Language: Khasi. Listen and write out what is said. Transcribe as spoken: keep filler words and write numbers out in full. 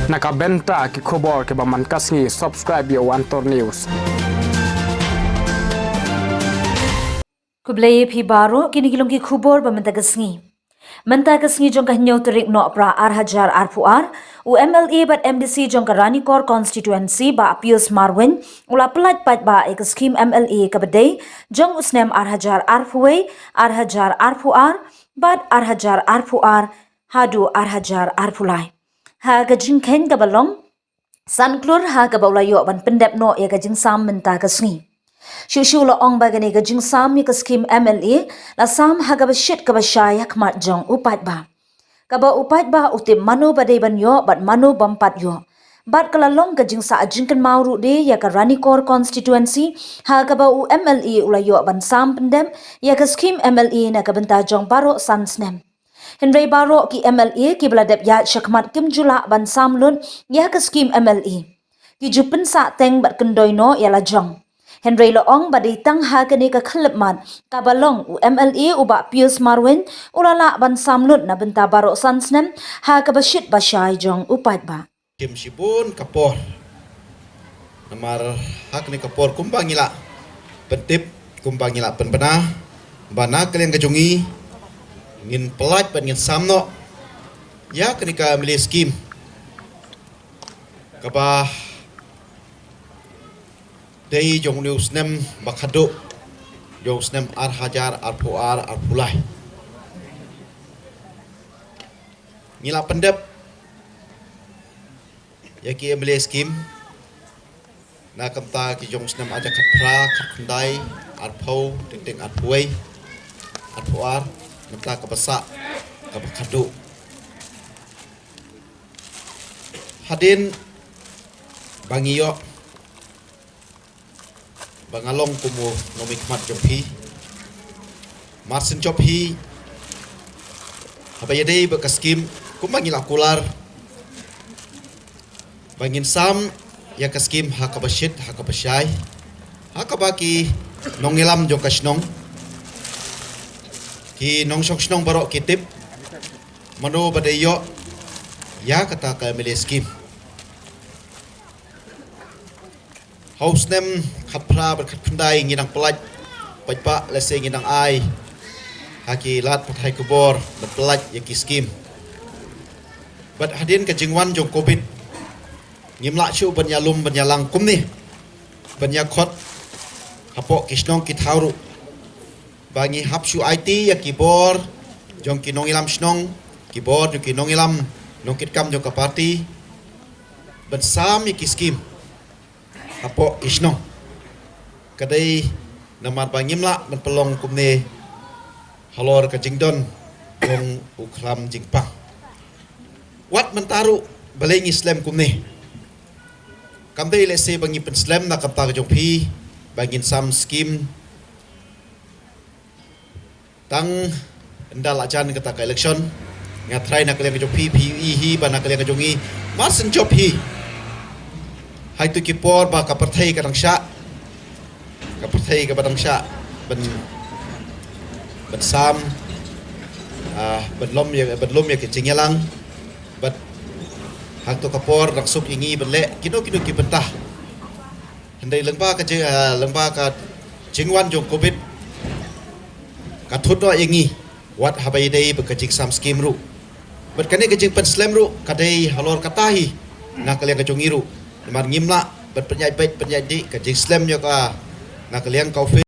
Na ka bynta ki khubor kiba man ka sngi, subscribe ïa u Antor News. Khublei ïa phi baroh, kine ki long ki khubor ba mynta ka sngi. Mynta ka sngi jong ka hynñiew tarik Nohprah ar hajar arphew ar, u M L A bad M D C jong ka Ranikor Constituency Bah Pius Marwein u la pyllait paidbah ïa ka skhim M L A kaba dei jong u snem ar hajar arphew wei, ar hajar arphew ar bad ar hajar arphew ar haduh ar hajar arphew lai. Ha ka jingkheiñ kaba long san klur ha kaba u la ïoh ban pyndep noh ïa ka jingsam mynta ka sngi. Shuh shuh u la ong ba kane ka jingsam ïa ka skhim M L A la sam ha kaba shit kaba shai ha khmat jong u paidbah. Kaba u paidbah u tip mano ba dei ban ïoh bad mano bym pat ïoh. Bad ka la long ka jingsah jingkynmaw ruh de ïa ka Ranikor Constituency ha kaba u M L A u la ïoh ban sam pyndep ïa ka skhim M L A na ka bynta jong baroh san snem. Hynrei baroh ki M L A kiba la dep ïaid shakhmat kim ju lah ban sam lut ïa ka skhim M L A. Ki ju pynsah teng bad kyndoi noh ïa la jong. Hynrei la ong ba dei tang ha kane ka khyllipmat kaba long u M L A u Bah Pius Marwein u la lah ban sam lut na bynta baroh san snem ha kaba shit ba shai jong u paidbah. Kim shibun ka por. Namar ha kane ka por kumba ngi la pyntip, kumba ngi la pynbna ba na ka liang ka jong ngi ngin pyllait bad ngin sam noh ïa kane ka M L A skhim kaba dei jong une u snem ba khadduh, jong u snem ar hajar arphew ar arphew lai. Ngi la pyndep ïa ki M L A skhim na ka bynta ki jong u snem ar hajar khatphra, khatkhyndai, arphew, teng teng arphew wei, arphew ar, na ka bynta kaba sah, kaba khadduh. Hadien ba ngi ïoh ba nga long kum u nongmihkhmat jong phi, mar shen jop hi haba ïadei bad ka skhim kumba ngi la kular ba ngin sam ïa ka skhim ha kaba shit ha kaba shai, ha kaba ki nongïalam jong ka shnong, ki nongshong shnong baroh ki tip mano ba dei ïoh ïa kata ka M L A skhim. Ha u snem khatphra bad khatkhyndai ngi dang pyllait paidbah, lehse ngi dang ai ha ki lad pathai khubor ban pyllait ïa ki skhim. Bad hadien ka jingwan jong Covid ngim lah shuh ban ïalum ban ïalang kumne, ban ïakhot hapoh ki shnong ki thaw ruh. Ba ngi hap shu aiti ïa ki bor jong ki nongïalam shnong, ki bor jong ki nongïalam nongkitkam jong ka party ban sam ïa ki skhim hapoh ki shnong. Ka dei namar ba ngim lah ban pynlong kumne halor ka jingdon jong u khlam jingpang. Wat mynta ruh balei ngi slem kumne? Kam dei lehse ba ngi pynslem na ka bynta ka jong phi ba ngin sam skhim tang ynda la jan kata ka election. Nga tharai na ka liang ka jong phi, phi ïohi hi ba na ka liang ka jong ngi mar shen jop hi, ha kito ki por ba ka pyrthei ka dang shah, ka pyrthei kaba dang shah ban, ban sam, ah, ban lum ïa, ban lum ïa ka jingïalang. Bad ha kito ka por dang suk ïa ngi ban leh kino kino ki bynta. Hynrei lyngba ka jing, ah, lyngba ka jingwan jong Covid ka thut noh ïa ngi wat haba ïadei bad ka jingsam skhim ruh. Bad kane ka jingpynslem ruh ka dei halor kata hi na ka liang ka jong ngi ruh. Namar ngim lah ban pynïaid beit pynïaid dih ka jingslem ïa ka na ka liang ka office.